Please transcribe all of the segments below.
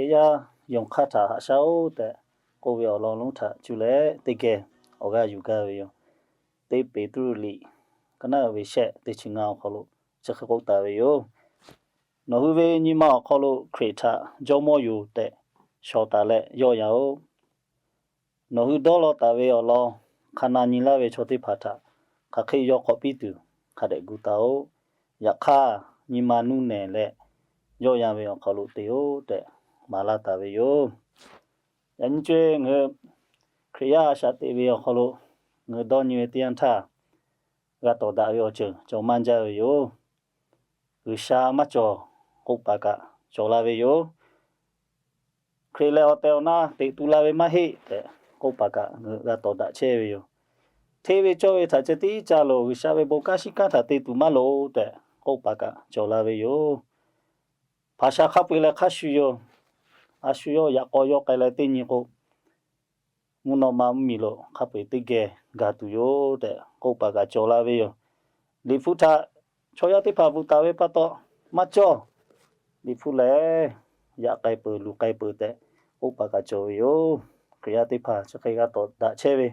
Hkriꞈ yaˇ yonˍ hk'aˇ htaꞈ haꞈ shaˉ-oˆ tehꞈ k'oˆ ve awˬ lawn lonˉ htaꞈ cuˇ leh teˇ geh awˬ g'aˇ yuˬ gaˇ ve yoˬ. Teˇ Peˍtruˆ liꞈ ka naˆ ve shehˆ teˇ chi ngaˇ awˬ hk'aw lo chi hk'e k'oˆ taˍ ve yoˬ. Nawˬ hui ve nyi ma awˬ hk'aw lo Hkriꞈ htaꞈ Jawˇmawˇ yoˬ tehꞈ shawˍ taˍ leh yawˆ yan-oˆ. Nawˬ hui dawˇ law taˍ ve awˬ lawn hk'a na nyi laˇ ve chaw teˇ hpaˍ htaꞈ hk'aˬ hk'e yaw hk'awꞈ piˇ tuˬ hk'a dehꞈ gu taˍ-oˆ. Yaꞈ hk'aˇ, nyi ma nuˇ nehˬ leh yawˆ yan ve awˬ hk'aw lo te-oˆ tehꞈ maˍ laˇ taˍ ve yoˬ. Yaꞈ nyi co-e ngaˬ hui Hkriꞈ yaˇ a shaꞈ teꞈ ve awˬ hk'aw lo ngaˬ hui dawˇ nyi ve teˇ yanˇ htaˇ, g'a tawˍ daꞈ ve awˬ ceuˬ cawˬ maˇ jaˇ ve yoˬ. G'uiˬsha maˇ cawˬ k'oˆ paˍ kaꞈ cawˬ la ve yoˬ. Hkriꞈ lehˬ awˬ tehˬ awˬ na teꞈ tu la ve maˇ heˆ tehꞈ k'oˆ paˍ kaꞈ ngaˬ hui g'a tawˍ daꞈ chehˇ ve yoˬ. Hteˇ ve cawˇ ve htaꞈ ceh tiˉ ca loˬ, G'uiˬsha ve bon kanˉ shiˉ kanˉ htaꞈ te tuˬ maˇ loˍ tehꞈ k'oˆ paˍ kaꞈ cawˬ la ve yoˬ. Hpaˍ sha hk'a peu-eˬ leh hk'a shuˍ yoˬ. A shu yawˇ yaꞈ k'aw yawˇ k'ai leh teˇ nyi k'o, mvuhˇ naw ma mvuhˇmiˬ lo hk'a peu-eˬ teˇ geh gaˬ tuˬ yoˬ tehꞈ k'oˆ paˍ kaꞈ cawˬ la ve yoˬ. Liꞈ hpu htaꞈ chaw yaˇ teˇ hpaˍ bvuhꞈ taˍ ve pa taw maˇ cawˇ. Liꞈ hpu lehˬ, yaꞈ k'ai peuˬ luˬ k'ai peuˬ tehꞈ k'oˆ paˍ kaꞈ cawˬ ve yoˬ. Hkriꞈ yaˇ teˇ hpaˍ chi hk'e g'a tawˍ daꞈ chehˇ ve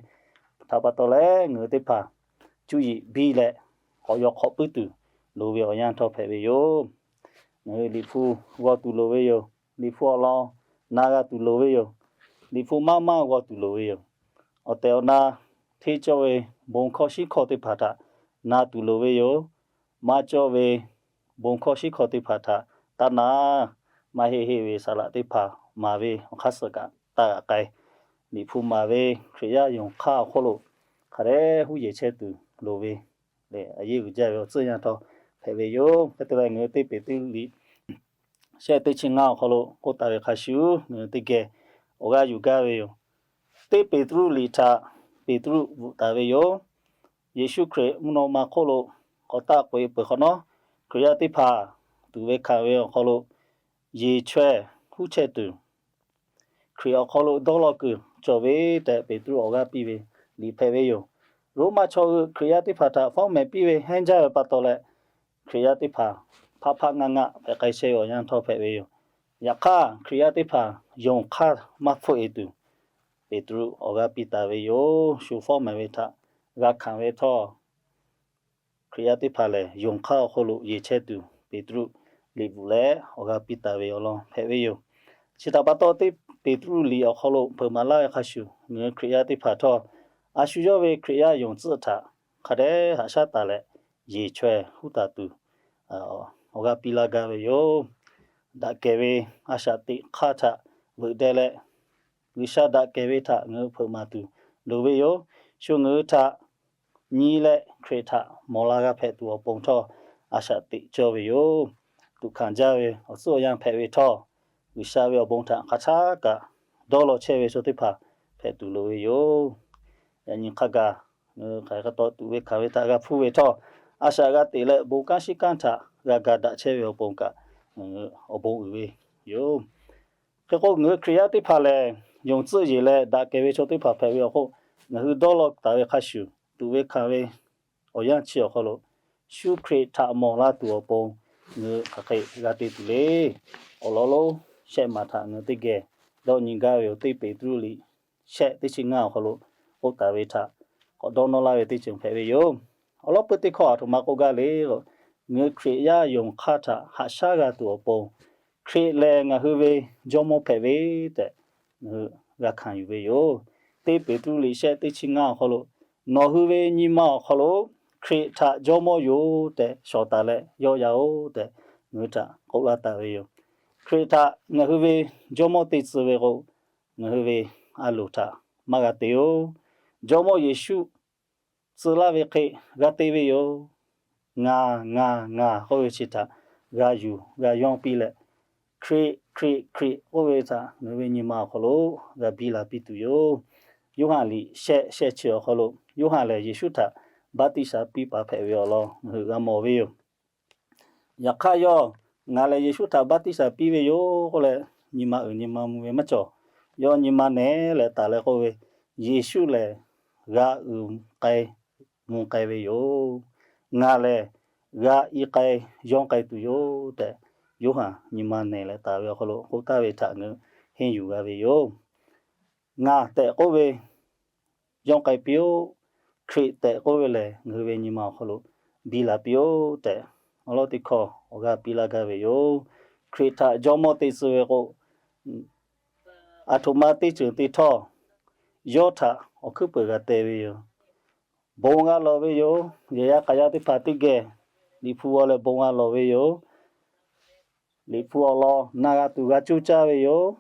htaꞈ pa taw leh, ngaˬ hui teˇ hpaˍ cuˇ yiˍ biˇ leh k'awꞈ yaw hk'awꞈ puiˉ tuˬ loˍ ve awˬ yanˇ htawˇ hpehꞈ ve yoˬ. Ngaˬ hui Liꞈ hpu g'aw tuˬ loˍ ve yoˬ. Liꞈ hpu awˬ lawn na g'a tuˬ loˍ ve yoˬ. Liꞈ hpu maˇ maˇ g'aw tuˬ loˍ ve yoˬ. Awˬ tehˬ awˬ na hteˇ cawˇ ve bon hkawˇ shiˉ hkawˇ teˇ hpaˍ htaꞈ na tuˬ loˍ ve yoˬ. Maˇ cawˇ ve bon hkawˇ shiˉ hkawˇ teˇ hpaˍ htaꞈ taˇ na. Maˇ heˆ heˆ ve saˍ laꞈ teˇ hpaˍ maˍ ve awˬ hk'aˇ suh kaꞈ taˇ g'aꞈ k'ai. Liꞈ hpu maˍ ve Hkriꞈ yaˇ yonˍ hk'aˇ awˬ hk'oˆ lo hk'a dehꞈ huˉ yehˬ chehˇ tuˬ loˍ ve lehˬ, a yeˇ uiˍ jaˇ ve awˬ tcuhˇ yanˇ htawˇ hpehꞈ ve yoˬ. Hk'e te leh, ngaˬ hui teˇ Peˍtruˆ liꞈ shehˆ teˇ chi ngaˇ awˬ hk'aw lo k'oˆ taˍ ve hk'a shuˍ ngaˬ hui teˇ geh awˬ g'aˇ yuˬ gaˇ ve yoˬ. Teˇ Peˍtruˆ liꞈ htaꞈ Peˍtruˆ bvuhꞈ taˍ ve yoˬ. Yeˍsuˆ Hkriꞈ mvuhˇ naw ma hk'oˆ lo k'awꞈ taˆ k'oꞈ-e peuˬ hk'awꞈ nawˉ, Hkriꞈ yaˇ teˇ hpaˍ tuꞈ ve hkanˍ ve awˬ hk'aw lo yeˬ chaweh huˉ chehˇ tuˬ, Hkriꞈ awˬ hk'aw lo dawˇ law kuiˬ cawˬ ve tehꞈ Peˍtruˆ awˬ g'aˇ piˇ ve liꞈ hpehꞈ ve yoˬ. Roˉmaꞈ chaw hui Hkriꞈ yaˇ teˇ hpaˍ htaꞈ fawˉ mehˍ piˇ ve hehnˇ jaˇ ve pa taw leh, Hkriꞈ yaˇ teˇ hpaˍ hpaˆ hpaˆ ngaˆ ngaˆ hpehꞈ k'ai chehˇ ve awˬ yanˇ htawˇ hpehꞈ ve yoˬ. Yaꞈ hk'aˇ, Hkriꞈ yaˇ teˇ hpaˍ yonˍ hk'aˇ maˇ hpfuhˆ-e tuˬ, Peˍtruˆ awˬ g'aˇ piˇ taˍ ve yoˬ. Shu fawˉ mehˍ ve htaꞈ g'a hkanˍ ve htawˇ, Hkriꞈ yaˇ teˇ hpaˍ lehˬ, yonˍ hk'aˇ awˬ hk'aw lo yeˬ chehˇ tuˬ, Peˍtruˆ liꞈ bvuhꞈ leh awˬ g'aˇ piˇ taˍ ve awˬ lawn hpehꞈ ve yoˬ. Chi htaꞈ pa taw, teˇ Peˍtruˆ liꞈ awˬ hk'aw lo hpeuꞈ maˍ laˇ ve hk'a shuˍ, ngaˬ hui Hkriꞈ yaˇ teˇ hpaˍ htawˇ, a shu yawˇ ve Hkriꞈ yaˇ yonˍ tcuhˆ htaꞈ hk'a dehꞈ haꞈ shaˉ taˍ leh, yeˬ chaweh huˉ taˍ tuˬ awˬ g'aˇ piˇ laˇ gaˇ ve yoˬ. Daꞈ kehˬ ve a shaꞈ teꞈ hk'aˇ htaꞈ veuꞈ deh leh, G'uiˬsha daꞈ kehˬ ve htaꞈ ngaˬ hui hpeuꞈ maˍ tuˬ loˍ ve yoˬ. Shu ngaˬ hui htaꞈ nyi leh Hkriꞈ htaꞈ mawˬ la g'a hpehꞈ tuˬ awˬ pon htawˇ, a shaꞈ teꞈ cawˇ ve yoˬ. Tuꞈ hkanˍ jaˇ ve awˬ tcuhˉ awˬ yanˇ hpehꞈ ve htawˇ, G'uiˬsha ve awˬ bon htaꞈ hk'a htaˇ kaꞈ dawˇ law chehˇ ve chaw teˇ hpaˍ hpehꞈ tuˬ loˍ ve yoˬ. Yaꞈ nyi hk'a gaˬ, ngaˬ hui hk'aˬ hk'e taw tuꞈ ve hkanˍ ve htaꞈ g'a hpuˇ ve htawˇ, a shaꞈ g'a teꞈ leh bon kanˉ shiˉ kanˉ htaꞈ g'a ga daꞈ chehˇ ve awˬ pon kaꞈ, ngaˬ hui awˬ bon uiˍ ve yoˬ. Hk'e k'o, ngaˬ hui Hkriꞈ yaˇ teˇ hpaˍ lehˬ, yonˍ tcuhˆ yeˬ leh daꞈ kehˬ ve chaw teˇ hpaˍ hpehꞈ ve awˬ hk'oˆ, ngaˬ hui dawˇ law taˍ ve hk'a shuˍ, tuꞈ ve hkanˍ ve awˬ yanˇ chi awˬ hk'aw lo, shu Hkriꞈ htaꞈ mawˬ laˇ tuˬ awˬ pon ngaˬ hui hk'aˬ hk'e g'a te tuˬ le. Awˬ lawn lonˉ shehˆ maˬ htaꞈ ngaˬ hui teˇ geh dawˇ nyi gaˇ ve yoˬ. Teˇ Peˍtruˆ liꞈ shehˆ teˇ chi ngaˇ awˬ hk'aw lo k'oˆ taˍ ve htaꞈ k'awꞈ dawˇ nawˇ laˇ ve teˇ ceuˬ hpehꞈ ve yoˬ. Awˬ lawn peuˬ teˇ hkawˇ aˬ htoꞈ ma k'oˆ gaˇ le. Ngaˬ hui Hkriꞈ yaˇ yonˍ hk'aˇ htaꞈ haꞈ shaˉ g'a tuˬ awˬ pon, Hkriꞈ lehˬ ngaˬ hui ve Jawˇmawˇ hpehꞈ ve tehꞈ ngaˬ hui g'a hkanˍ yuˬ ve yoˬ. Teˇ Peˍtruˆ liꞈ shehˆ teˇ chi ngaˇ awˬ hk'aw lo, nawˬ hui ve nyi ma awˬ hk'aw lo Hkriꞈ htaꞈ Jawˇmawˇ yoˬ tehꞈ shawˍ taˍ leh yawˆ yan-oˆ tehꞈ ngaˬ hui htaꞈ k'oˆ laˇ taˍ ve yoˬ. Hkriꞈ htaꞈ ngaˬ hui ve Jawˇmawˇ te tcuh ve k'o, ngaˬ hui ve a loˍ htaꞈ maˇ g'a te-oˬ. Jawˇmawˇ Yeˍsuˆ tcuh laˇ ve hk'e g'a te ve yoˬ. Ngaˬ, ngaˬ, ngaˬ k'oˆ ve chi htaꞈ g'a yuˬ g'a yawˇ piˇ leh, Hkriꞈ, Hkriꞈ, Hkriꞈ k'oˆ ve htaꞈ ngaˬ hui ve nyi ma awˬ hk'aw lo g'a biˇ la piˇ tuˬ yoˬ. Yoˇhanˬ liꞈ shehˆ, shehˆ chi awˬ hk'aw lo Yoˇhanˬ lehˬ Yeˍsuˆ htaꞈ baˆtiˆsaˬ piˇ paˍ hpehꞈ ve awˬ lawn ngaˬ hui g'a mawˬ ve yoˬ. Yaꞈ hk'aˇ yawˇ, ngaˬ lehˬ Yeˍsuˆ htaꞈ baˆtiˆsaˬ piˇ ve yoˬ k'oˆ leh, nyi ma uiˍ nyi ma mvuh ve maˇ cawˬ. Yawˇ nyi ma nehˬ leh taˍ leh k'oˆ ve, Yeˍsuˆ lehˬ g'a uiˍ k'ai mvuh k'ai ve yoˬ. Ngaˬ lehˬ g'a i k'ai yawˇ k'ai tuˬ yoˬ tehꞈ, Yoˇhanˬ nyi ma nehˬ leh taˍ ve awˬ hk'aw lo k'oˆ taˍ ve htaꞈ ngaˬ hui henˇ yuˬ g'a ve yoˬ. Ngaˬ tehꞈ k'oˆ ve, yawˇ k'ai piˇ-oˆ. Hkriꞈ tehꞈ k'oˆ ve lehˬ, ngaˬ hui ve nyi ma awˬ hk'aw lo biˇ la piˇ-oˆ tehꞈ, awˬ lawn teˇ hkawˇ awˬ g'aˇ piˇ laˇ gaˇ ve yoˬ. Hkriꞈ htaꞈ jawˇmawˇ te tcuh ve k'o, aˬ htoꞈ ma teˇ ceuˬ te htawˇ, yawˇ htaꞈ awˬ hkuiˉ peuˬ g'a te ve yoˬ. Bon g'a lawˬ ve yoˬ. Yehˬ yaˇ k'aˍ yaˇ teˇ hpaˍ teˇ geh Liꞈ hpu g'aw leh bon g'a lawˬ ve yoˬ. Liꞈ hpu awˬ lawn na g'a tuˬ g'a cuˇ caˇ ve yoˬ.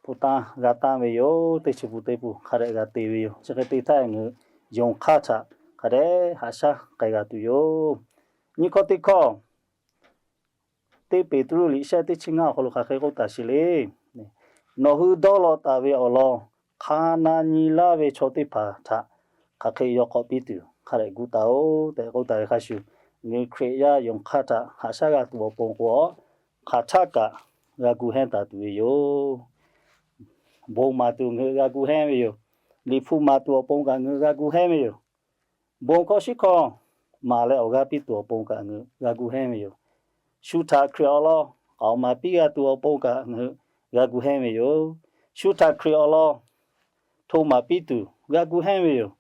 Hpu tanˇ g'a tanˇ ve yoˬ. Teˇ chi pun teˇ pun hk'a dehꞈ g'a te ve yoˬ. Chi hk'e te htaˇ, ngaˬ hui yonˍ hk'aˇ htaꞈ hk'a dehꞈ haꞈ shaˉ k'ai g'a tuˬ yoˬ. Nyiˇ hkawˇ teˇ hkawˇ, teˇ Peˍtruˆ liꞈ shehˆ teˇ chi ngaˇ awˬ hk'aw lo hk'aˬ hk'e k'oˆ taˍ sheˍ le. Nawˬ hui dawˇ law taˍ ve awˬ lawn hk'a na nyi laˇ ve chaw teˇ hpaˍ htaꞈ hk'aˬ hk'e yaw hk'awꞈ piˇ tuˬ hk'a dehꞈ gu taˍ-oꞈ tehꞈ k'oˆ taˍ ve hk'a shuˍ, ngaˬ hui Hkriꞈ yaˇ yonˍ hk'aˇ htaꞈ haꞈ shaˉ g'a tuˬ awˬ pon k'o, hk'aˬ htaˆ kaꞈ g'a gu hehnˇ taˍ tuˬ ve yoˬ. Bon maˍ tuˬ ngaˬ hui g'a gu hehnˇ ve yoˬ. Liꞈ hpu maˍ tuˬ awˬ pon kaꞈ ngaˬ hui g'a gu hehnˇ ve yoˬ. Bon hkawˇ shiˉ hkawˇ maˍ leh awˬ g'aˇ piˇ tuˬ awˬ pon kaꞈ ngaˬ hui g'a gu hehnˇ ve yoˬ. Shu htaꞈ Hkriꞈ awˬ lawn k'aoˍ maˍ piˇ g'a tuˬ awˬ pon kaꞈ ngaˬ hui g'a gu hehnˇ ve yoˬ. Shu htaꞈ Hkriꞈ awˬ lawn hto maˍ piˇ tuˬ g'a gu hehnˇ ve yoˬ.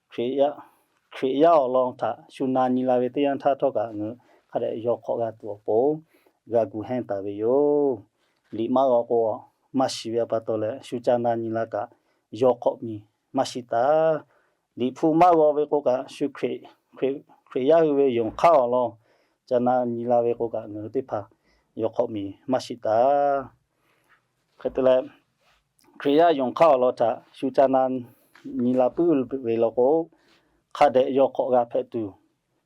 Hkriꞈ yaˇ awˬ lawn htaꞈ shu na nyi la ve teˇ yanˇ htaˇ htawˇ kaꞈ ngaˬ hui hk'a dehꞈ yaw hk'awꞈ g'a tuˬ awˬ pon g'a gu hehnˇ taˍ ve yoˬ. Liꞈ maˇ g'aw k'o, maˇ shiˍ ve pa taw leh shu ca na nyi la kaꞈ, yaw hk'awꞈ miˬ maˇ shiˍ taˍ. Liꞈ hpu maˇ g'aw ve k'o kaꞈ, shu Hkriꞈ, Hkriꞈ yaˇ hui ve yonˍ hk'aˇ awˬ lawn ca na nyi la ve k'o kaꞈ, ngaˬ hui teˇ hpaˍ yaw hk'awꞈ miˬ maˇ shiˍ taˍ. Hk'e te leh, Hkriꞈ yaˇ yonˍ hk'aˇ awˬ lawn htaꞈ shu ca na nyi la puiˉ ve law k'o, hk'a dehꞈ yaw hk'awꞈ g'a hpehꞈ tuˬ,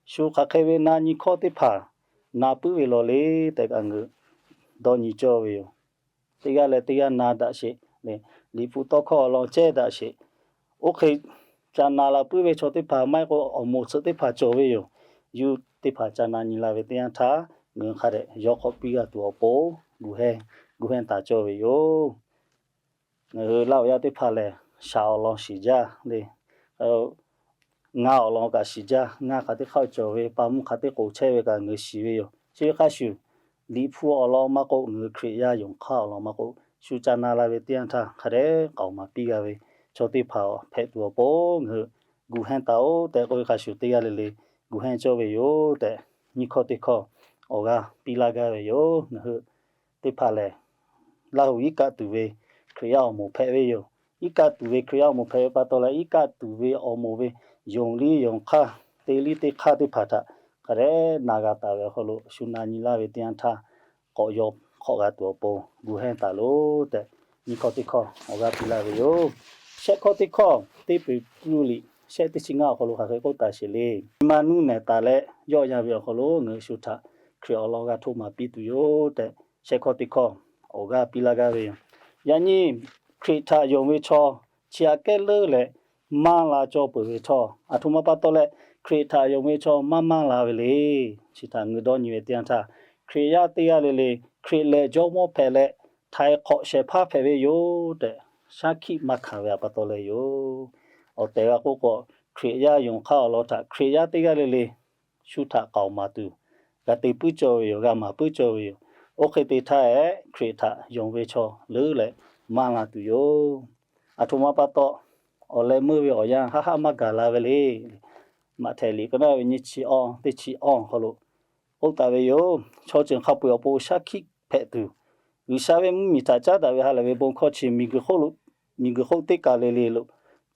shu hk'aˬ hk'e ve na nyi hkawˇ teˇ hpaˍ na puiˉ ve law le tehꞈ kaꞈ ngaˬ hui dawˇ nyi cawˇ ve yoˬ. Teˇ g'aˇ leh teˇ g'aˇ na daꞈ sheˍ, Liꞈ hpu tawˇ hkawˇ awˬ lawn cehˇ daꞈ sheˍ. Oˇ hk'e ca na la puiˉ ve chaw teˇ hpaˍ maˇ heˆ k'o, awˬ moˍ tsuhꞈ teˇ hpaˍ cawˬ ve yoˬ. Yawˇ teˇ hpaˍ ca na nyi la ve teˇ yanˇ htaˇ, ngaˬ hui hk'a dehꞈ yaw hk'awꞈ piˇ g'a tuˬ awˬ pon gu hehnˇ, gu hehnˇ taˍ cawˇ ve yoˬ. Ngaˬ hui laˇ awˬ yaˇ teˇ hpaˍ lehˬ, shaˍ awˬ lawn shiˍ jaˇ le. Ngaˇ awˬ lawn kaꞈ shiˍ jaˇ. Ngaˇ hk'aˬ teˇ hk'aˇ cawˬ ve, pa mvuhˇ hk'aˬ teˇ k'oˍ chehˇ ve kaꞈ ngaˬ hui shiˍ ve yoˬ. Chi ve hk'a shuˍ, Liꞈ hpu awˬ lawn maˇ k'oˆ, ngaˬ hui Hkriꞈ yaˇ yonˍ hk'aˇ awˬ lawn maˇ k'oˆ, shu ca na la ve teˇ yanˇ htaˇ hk'a dehꞈ k'aoˍ maˍ piˇ g'a ve chaw teˇ hpaˍ hpehꞈ tuˬ awˬ pon ngaˬ hui gu hehnˇ taˍ-oꞈ tehꞈ k'oˆ ve hk'a shuˍ, teˇ g'aˇ le le gu hehnˇ cawˇ ve yoˬ tehꞈ, nyiˇ hkawˇ teˇ hkawˇ awˬ g'aˇ piˇ laˇ gaˇ ve yoˬ. Ngaˬ hui teˇ hpaˍ lehˬ, Laˇ huˍ iˉ kaˆ tuˬ ve Hkriꞈ yaˇ awˬ moˍ hpehꞈ ve yoˬ. Iˉ kaˆ tuˬ ve Hkriꞈ yaˇ awˬ moˍ hpehꞈ ve pa taw leh, iˉ kaˆ tuˬ ve awˬ moˍ ve yonˍ liˇ yonˍ hk'aˇ, te liˇ te hk'aˇ teˇ hpaˍ htaꞈ hk'a dehꞈ na g'a taˍ ve awˬ hk'aw lo, shu na nyi laˇ ve teˇ yanˇ htaˇ k'awꞈ yaw hk'awꞈ g'a tuˬ awˬ pon gu hehnˇ taˍ loˬ tehꞈ, nyiˇ hkawˇ teˇ hkawˇ awˬ g'aˇ piˇ laˇ ve yoˬ. Shehˆ hkawˇ teˇ hkawˇ, teˇ Peˍtruˆ liꞈ shehˆ teˇ chi ngaˇ awˬ hk'aw lo hk'aˬ hk'e k'oˆ taˍ sheˍ le. Nyi ma nuˇ nehˬ taˍ leh yawˆ yan ve awˬ hk'aw lo ngaˬ hui shu htaꞈ Hkriꞈ awˬ lawn g'a htoˆ maˍ piˇ tuˬ yoˬ tehꞈ, shehˆ hkawˇ teˇ hkawˇ awˬ g'aˇ piˇ laˇ gaˇ ve yoˬ. Yaꞈ nyi Hkriꞈ htaꞈ yonˍ ve chaw chi aꞈ kehˉ leuˉ leh maˇ la cawˇ peuˬ ve htawˇ, aˬ htoꞈ ma pa taw leh Hkriꞈ htaꞈ yonˍ ve chaw maˇ maˇ la ve le. Chi htaꞈ ngaˬ hui dawˇ nyi ve teˇ yanˇ htaˇ, Hkriꞈ yaˇ teˇ g'aˇ le le Hkriꞈ lehˬ jawˇmawˇ hpehꞈ leh htaiˍ hk'awꞈ shehˍ hpaˇ hpehꞈ ve yoˬ tehꞈ, shaˉ hkiˆ maˇ hkanˍ ve pa taw leh yoˬ. Awˬ tehˬ g'a k'oˆ k'o, Hkriꞈ yaˇ yonˍ hk'aˇ awˬ lawn htaꞈ Hkriꞈ yaˇ teˇ g'aˇ le le shu htaꞈ k'aoˍ maˍ tuˬ, g'a te puiˉ cawˇ ve yoˬ, g'a maˍ puiˉ cawˇ ve yoˬ. Oˇ hk'e te htaˇ ehˉ, Hkriꞈ htaꞈ yonˍ ve chaw leuˉ leh maˇ la tuˬ yoˬ. Aˬ htoꞈ ma pa taw, awˬ leh meuˇ ve awˬ yanˇ haˆ haˆ maˇ gaˬ la ve le. Maꞈhtehˍ liꞈ k'o naˉ ve nyiˇ chi awˇ teˇ chi awˇ awˬ hk'aw lo k'oˆ taˍ ve yoˬ. Chaw ceuˬ hk'a peu-eˬ awˬ pon shaˉ hkiˆ hpehꞈ tuˬ, G'uiˬsha ve mvuhˇmiˬ htaꞈ caˉ daꞈ ve ha lehˬ ve bon hkawˇ chi miˬguiˬ hk'oˆ lo, miˬguiˬ hk'oˆ teˇ kaˬ le le lo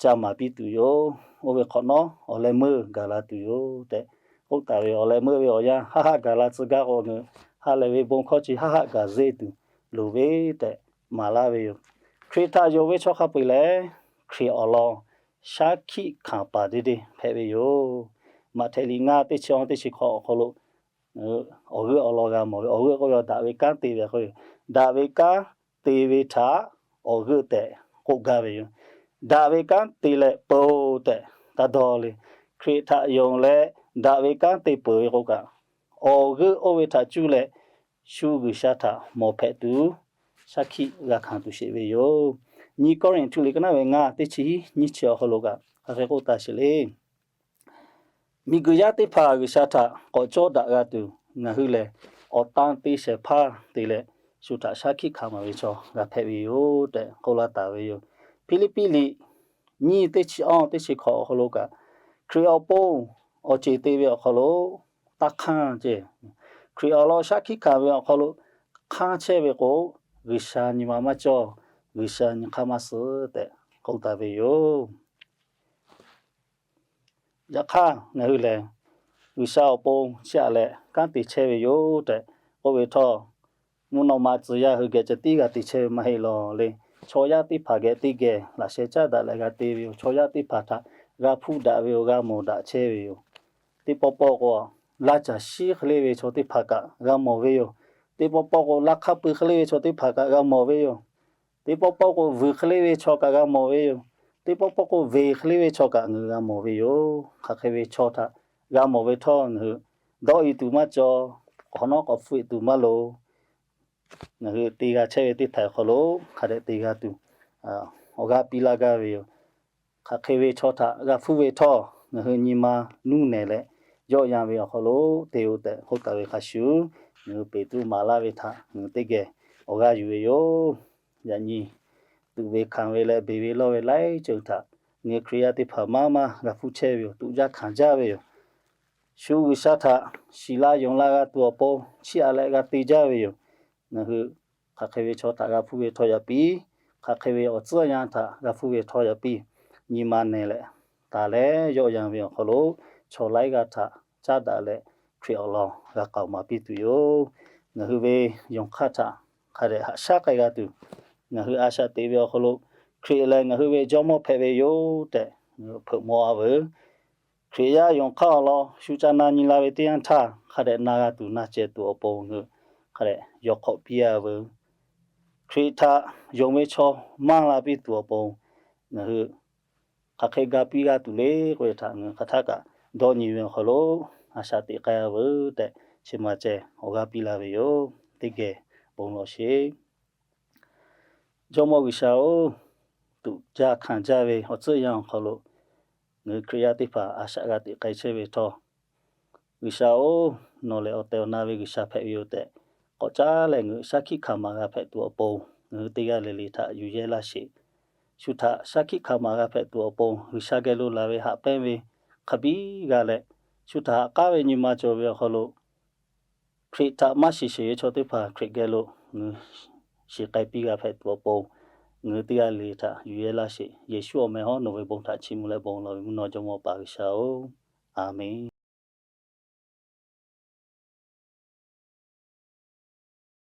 ca maˍ piˇ tuˬ yoˬ. Oˇ ve hk'awꞈ nawˉ awˬ leh meuˇ gaˬ la tuˬ yoˬ tehꞈ k'oˆ taˍ ve. Awˬ leh meuˇ ve awˬ yanˇ haˆ haˆ gaˬ la tcuh gaˇ k'o, ngaˬ hui ha lehˬ ve bon hkawˇ chi haˆ haˆ gaˬ zeˇ tuˬ loˍ ve tehꞈ maˍ laˇ ve yoˬ. Hkriꞈ htaꞈ yonˍ ve chaw hk'a peu-eˬ lehˬ, Hkriꞈ awˬ lawn shaˉ hkiˆ hkanˍ paˍ deˇ deˇ hpehꞈ ve yoˬ. Maꞈhtehˍ liꞈ ngaˇ teˇ chi awˇ teˇ chi hk'awꞈ awˬ hk'aw lo awˬ g'euˆ awˬ lawn g'a mawˬ ve, awˬ g'euˆ k'oˆ ve daꞈ ve kanˉ te ve k'o, daꞈ ve kanˉ te ve htaꞈ awˬ g'euˆ tehꞈ k'oˆ gaˇ ve yoˬ. Daꞈ ve kanˉ te leh peuˬ-oˬ tehꞈ taˇ dawˇ le. Hkriꞈ htaꞈ yonˍ leh daꞈ ve kanˉ te peuˬ ve k'o kaꞈ, awˬ g'euˆ oˇ ve htaꞈ cuˇ leh shu G'uiˬsha htaꞈ mawˬ hpehꞈ tuˬ, shaˉ hkiˆ g'a hkanˍ tuˬ sheˍ ve yoˬ. Nyi Kawˇrenˍhtuˆ liꞈ k'o naˉ ve ngaˇ teˇ chi hiˉ nyiˇ chi awˬ hk'aw lo kaꞈ hk'aˬ hk'e k'oˆ taˍ sheˍ le. Miˬguiˬ yaˇ teˇ hpaˍ G'uiˬsha htaꞈ k'awꞈ cawˇ daꞈ g'a tuˬ, ngaˬ hui lehˬ k'awꞈ tanˇ te shehˍ hpaˇ te leh, shu htaꞈ shaˉ hkiˆ hkanˍ maˍ ve chaw g'a hpehꞈ ve yoˬ tehꞈ k'oˆ laˇ taˍ ve yoˬ. Hpiˇliˇpiˆ liꞈ nyiˇ teˇ chi awˇ teˇ chi hkawꞈ awˬ hk'aw lo kaꞈ, Hkriꞈ awˬ pon awˬ ceˬ te ve awˬ hk'aw lo taˇ hk'anˇ ceh, Hkriꞈ awˬ lawn shaˉ hkiˆ hkanˍ ve awˬ hk'aw lo hk'anˇ chehˇ ve k'o, G'uiˬsha nyi ma maˇ cawˇ, G'uiˬsha nyi hk'aˇ maˇ suh tehꞈ k'oˆ taˍ ve yoˬ. Yaꞈ hk'aˇ ngaˬ hui lehˬ, G'uiˬsha awˬ pon chiˇ aꞈ leh kanˉ te chehˇ ve yoˬ tehꞈ k'oˆ ve htawˇ, mvuhˇ naw ma tcuh yaˇ hui geh ceh tiˉ g'a te chehˇ ve maˇ heˆ law le. Chaw yaˇ teˇ hpaˍ geh teˇ geh laꞈ sheh caˉ daꞈ leh g'a te ve yoˬ. Chaw yaˇ teˇ hpaˍ htaꞈ g'a hpuˇ daꞈ ve yoˬ, g'a mawˬ daꞈ chehˇ ve yoˬ. Teˇ pawˆ pawˆ k'o, laˇ caˬ shiˉ hk'e le ve chaw teˇ hpaˍ kaꞈ g'a mawˬ ve yoˬ. Teˇ pawˆ pawˆ k'o, laˇ hk'aˇ pui hk'e le ve chaw teˇ hpaˍ kaꞈ g'a mawˬ ve yoˬ. Teˇ pawˆ pawˆ k'o, vuiˬ hk'e le ve chaw kaꞈ g'a mawˬ ve yoˬ. Teˇ pawˆ pawˆ k'o, veˬ hk'e le ve chaw kaꞈ ngaˬ hui g'a mawˬ ve yoˬ. Hk'aˬ hk'e ve chaw htaꞈ g'a mawˬ ve htawˇ, ngaˬ hui dawˇ e tuˬ maˇ cawˬ, k'awꞈ nawˉ k'awꞈ hpfuhˆ e tuˬ maˇ loˍ. Ngaˬ hui te g'a chehˇ ve teˇ htaiˍ awˬ hk'aw lo hk'a dehꞈ te g'a tuˬ awˬ g'aˇ piˇ laˇ gaˇ ve yoˬ. Hk'aˬ hk'e ve chaw htaꞈ g'a hpuˇ ve htawˇ, ngaˬ hui nyi ma nuˇ nehˬ leh yawˆ yan ve awˬ hk'aw lo te-o tehꞈ k'oˆ taˍ ve hk'a shuˍ, ngaˬ hui Peˍtruˆ maˍ laˇ ve htaꞈ ngaˬ hui teˇ geh awˬ g'aˇ yuˬ ve yoˬ. Yaꞈ nyi tuꞈ ve hkanˍ ve leh beˬ ve lawˇ ve laiˉ ceuˬ htaꞈ ngaˬ hui Hkriꞈ yaˇ teˇ hpaˍ maˇ maˇ g'a hpuˇ chehˇ ve yoˬ. Tuꞈ jaˇ hkanˍ jaˇ ve yoˬ. Shu G'uiˬsha htaꞈ shiˍ la yonˍ la g'a tuˬ awˬ pon chiˇ aꞈ leh g'a te jaˇ ve yoˬ. Ngaˬ hui hk'aˬ hk'e ve chaw htaꞈ g'a hpuˇ ve htawˇ yaꞈ piˇ, hk'aˬ hk'e ve awˬ tcuhˉ yanˇ htaꞈ g'a hpuˇ ve htawˇ yaꞈ piˇ, nyi ma nehˬ leh taˍ leh yawˆ yan ve awˬ hk'aw lo chaw laiˉ g'aˇ htaꞈ caˉ daꞈ leh Hkriꞈ awˬ lawn g'a k'aoˍ maˍ piˇ tuˬ yoˬ. Ngaˬ hui ve yonˍ hk'aˇ htaꞈ hk'a dehꞈ haꞈ shaˉ k'ai g'a tuˬ, ngaˬ hui a shaꞈ teꞈ ve awˬ hk'aw lo Hkriꞈ lehˬ ngaˬ hui ve Jawˇmawˇ hpehꞈ ve yoˬ tehꞈ hpeuꞈ maw a veuˬ. Hkriꞈ yaˇ yonˍ hk'aˇ awˬ lawn shu ca na nyi la ve teˇ yanˇ htaˇ, hk'a dehꞈ na g'a tuˬ na ceh tuˬ awˬ pon ngaˬ hui hk'a dehꞈ yaw hk'awꞈ piˇ a veuˬ. Hkriꞈ htaꞈ yonˍ ve chaw maˇ la piˇ tuˬ awˬ pon ngaˬ hui hk'aˬ hk'e ga piˇ g'a tuˬ le k'oˆ ve htaꞈ ngaˬ hui hk'aˬ htaˇ kaꞈ dawˇ nyi ve awˬ hk'aw lo a shaꞈ teꞈ k'ai a veuˬ tehꞈ, chi ma ceh awˬ g'aˇ piˇ laˇ ve yoˬ. Teˇ geh bon lawˬ sheˍ. Jawˇmawˇ G'uiˬsha-oˬ, tuꞈ jaˇ hkanˍ jaˇ ve awˬ tcuhˉ yanˇ awˬ hk'aw lo ngaˬ hui Hkriꞈ yaˇ teˇ hpaˍ a shaꞈ g'a teꞈ k'ai chehˇ ve htawˇ, G'uiˬsha-oˬ, nawˬ lehˬ awˬ tehˬ awˬ na ve G'uiˬsha hpehꞈ ve yoˬ tehꞈ k'awꞈ caˉ leh ngaˬ hui shaˉ hkiˆ hkanˍ maˍ g'a hpehꞈ tuˬ awˬ pon, ngaˬ hui teˇ g'aˇ le le htaꞈ yuˬ yehˇ laˇ sheˍ. Shu htaꞈ shaˉ hkiˆ hkanˍ maˍ g'a hpehꞈ tuˬ awˬ pon G'uiˬsha geh lo laˬ ve haꞈ pehnˇ ve hk'a biˇ g'a leh, shu htaꞈ haꞈ k'aˉ ve nyi ma cawˬ ve awˬ hk'aw lo Hkriꞈ htaꞈ maˇ shiˍ sheˍ ve chaw teˇ hpaˍ Hkriꞈ geh lo ngaˬ hui shiˍ k'ai piˇ g'a hpehꞈ tuˬ awˬ pon, ngaˬ hui teˇ g'aˇ le le htaꞈ yuˬ yehˇ laˇ sheˍ. Yeˍsuˆ awˬ meh hawˉ nawˬ ve bon htaꞈ chiˇ mvuh leh bon lawˬ ve mvuhˇ naw Jawˇmawˇ Paˍ G'uiˬsha-oˬ, a menˬ.